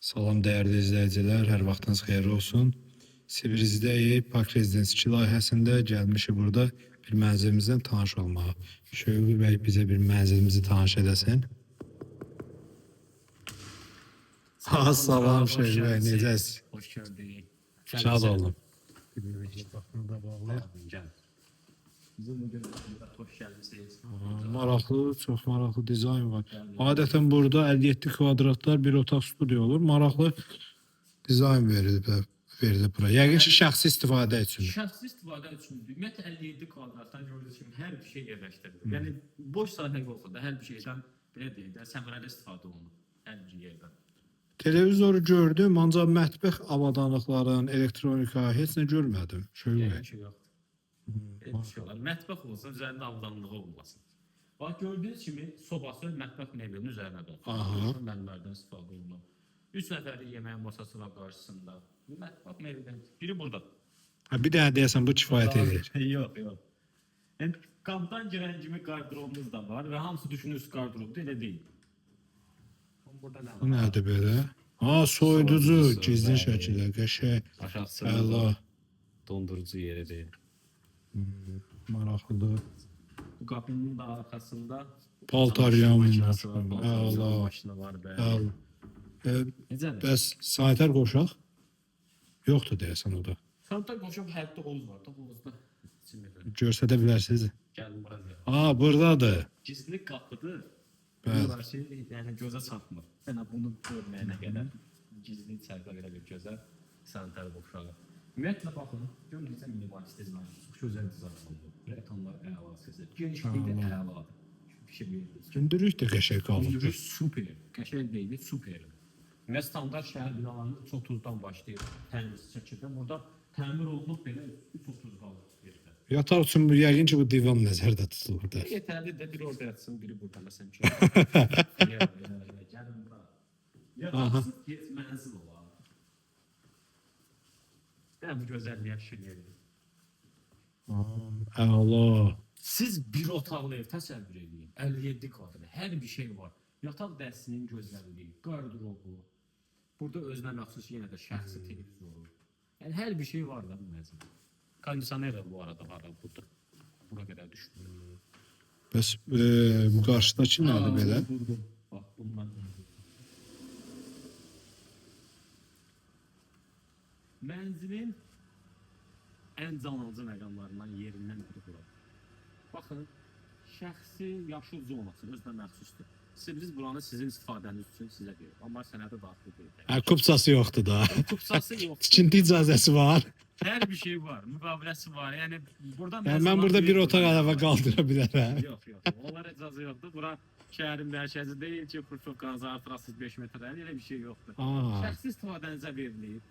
Salam dəyərli izləyicilər, hər vaxtınız xeyirli olsun. Sibrizdəyik, Park Residence 2 layihəsində gəlmişik burada bir mənzilimizlə tanış olmağa. Şövqi bəy bizə bir mənzilimizi tanış edəsin. Ha, salam Hoş Şövqi bəy, geldiniz. necəsiz? Hoş gördük. Şad oldum. Baxını da bağlayaq. Gel. Bizim bugün hoş geldiniz. Maraqlı, çox maraqlı dizayn var. Adətən burada 57 kvadratlar bir otaq studiya olur. Maraqlı dizayn verilib, verilib bura. Yəqin ki, şəxsi istifadə üçün. Şəxsi istifadə üçün ümumiyyətlə 57 kvadratdan gördüyünüz kimi hər bir şey yerləşdirilir. Yəni boş sahə yoxdur da, hər bir şeydən belə deyək də səmərəli istifadə olunur hər bir yerdən. Televizoru gördüm, ancaq mətbəx avadanlıqların, elektronika heç nə görmədim. Şöyle. Yəni şey yoxdur. Elə bir şey olar. Mətbəx olsun, üzərində avadanlığı olmasın. Bax gördüyünüz kimi sobası mətbəx mebelinin üzərində. Aha. Mərmərdən istifadə olunur. 3 nəfərlik yemək masası var qarşısında. Mətbəx mebeli. Biri burada. Ha, bir dənə deyəsən bu kifayət edir. Yox, yox. Yəni qapıdan girən kimi qardırobumuz da var və hamısı düşünürsünüz qardırobdur, elə deyil. Burada nə Bu nədir belə? Ha, soyuducu, Soyuducusu, gizli bəli. şəkildə, qəşəng. Aşağısı Əla, dondurucu yeridir. maraqlıdır. Bu qapının da arxasında Paltar çamaşır yanma. makinası var, paltar Əla. yuyan maşını var bəli. Əla. E, Necədir? bəs sanitar qoşaq? Yoxdur deyəsən o da. Sanitar qoşaq həyətdə hovuz var da, hovuzda içində. Göstərə bilərsiniz. Gəlin bura. gəl. Ha, burdadır. Gizli qapıdır. Bəli. Bunlar şey, yəni gözə çarpmır. Yəni bunu görməyənə qədər gizli içəridə belə bir gözəl sanitar qoşağı. Ümumiyyətlə baxın, görün necə minimalist dizayn, çox gözəl dizayn olunub. Betonlar əla seçilir. Genişliyi də əladır. Fikir verirsiniz. Hündürlük də qəşəng qalıbdır. Hündürlük super, qəşəng deyil, super. Ümumiyyətlə standart şəhər binalarında 3.30-dan başlayır təmir çəkidə. Burada təmir olunub belə 3.30 qalır yerdə. Yataq üçün bu yəqin ki, bu divan nəzərdə tutulur da. Yetərli də biri orada yatsın, biri burada məsələn ki. Ya, ya, ya, gəlin bura. Yataqsız get mənzil olar. Mən bu gözəlliyə fikir verin. Əla. Siz bir otaqlı ev təsəvvür eləyin. 57 kvadrat, hər bir şey var. Yataq dəstinin gözəlliyi, qardırobu. Burada özünə məxsus yenə də şəxsi televizoru. Yəni hər bir şey var da bu mənzildə. Kondisioner də bu arada var burada. Bura qədər düşmür. Bəs bu qarşıdakı nədir belə? Bax bundan. Mənzilin ən canalıcı məqamlarından yerindən biri bura. Baxın, şəxsi yaşıl zonası özünə məxsusdur. Sibriz buranı sizin istifadəniz üçün sizə verir, amma sənədə daxil deyil. Hə, kupçası yoxdur da. Kupsası yoxdur. Tikinti icazəsi var. Hər bir şey var, müqaviləsi var. Yəni burada Yəni mən burada bir otaq əlavə qaldıra bilərəm. Yox, yox. Onlara icazə yoxdur. Bura şəhərin mərkəzi deyil ki, Xruşovkanızı artırasınız 5 metrə. Yəni elə bir şey yoxdur. Aa, Şəxsi istifadənizə verilir.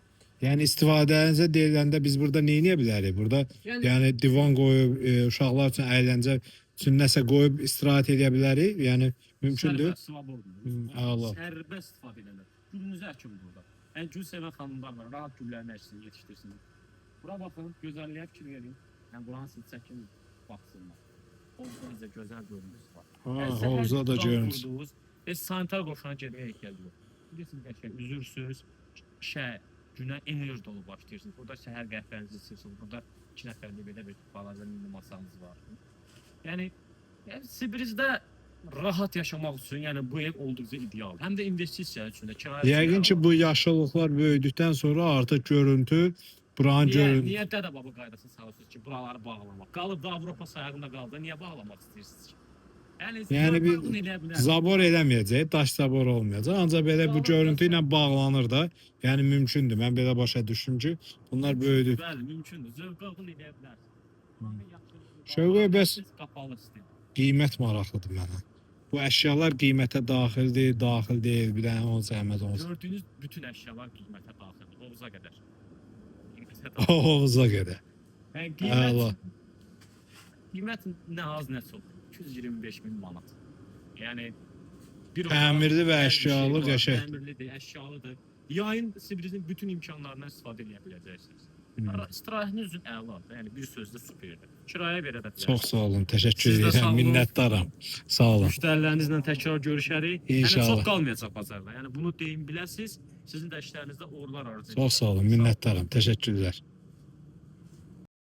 yəni istifadənizə deyiləndə biz burada nə edə bilərik? Burada Yəni, yəni divan qoyub uşaqlar üçün əyləncə üçün nəsə qoyub istirahət edə bilərik. Yəni mümkündür. Sərbəst svoboddur. Əla. Sərbəst istifadə edirlər. Gülünüzü əkin burada. Yəni gül sevən xanımlar var. Rahat güllərini əksin, yetişdirsin. Bura baxın, gözəlliyə fikir verin. Yəni buranı siz çəkin baxsınlar. Hovuzda necə gözəl görüntüsü var. Ha, Yəni, səhər hovuza da divan görüntüsü. qurdunuz, heç sanitar qoşuna getməyə ehtiyac yox. Bilirsiniz qəşəng üzürsüz, işə, günə enerji dolu başlayırsınız. Burada səhər qəhvənizi içirsiniz. Burada 2 nəfərlik belə bir balaca mini masanız var. Yəni, yəni Sibrizdə rahat yaşamaq üçün, yəni bu ev olduqca ideal. Həm də investisiya üçün də, kirayə üçün də Yəqin ki, əla. bu yaşıllıqlar böyüdükdən sonra artıq görüntü buranın Niyə, görüntü niyə Dədə-baba qaydasını salırsınız ki, buraları bağlamaq? Qalıb da Avropa sayağında qaldı, niyə bağlamaq istəyirsiniz ki? Yəni, Yəni bir uyğun eləyə bilərsiniz. zabor eləməyəcək, daş zabor olmayacaq. Ancaq belə bu Qalıb görüntü ilə da- bağlanır da. Yəni mümkündür. Mən belə başa düşdüm ki, bunlar böyüdü. Bəli, mümkündür. Zövqə uyğun eləyə bilərsiniz. Şövqə, bəs- qapalı sistem. Qiymət maraqlıdır mənə. Bu əşyalar qiymətə daxildir, daxil deyil. Bir dənə on zəhmət olsun. Gördüyünüz bütün əşyalar qiymətə daxildir, hovuza qədər. Qiymətə daxil. Hovuza qədər. Yəni qiymət, Əla. qiymət nə az nə çox. 225 min manat. Yəni bir otaq, Təmirli və hər bir şey əşyalı var, qəşəng. Təmirlidir, əşyalıdır. Yayın Sibrizin bütün imkanlarından istifadə edə biləcəksiniz. İstirahətiniz üçün əladır. Yəni bir sözlə superdir. Kirayə verə də bilərsiniz. Çox sağ olun, təşəkkür Siz də sağ edirəm, olun. minnətdaram. Sağ olun. Müştərilərinizlə təkrar görüşərik. İnşallah. Yəni çox qalmayacaq bazarda. Yəni bunu deyim biləsiniz. Sizin də işlərinizdə uğurlar arzu edirəm. Çox sağ olun, minnətdaram. Təşəkkürlər.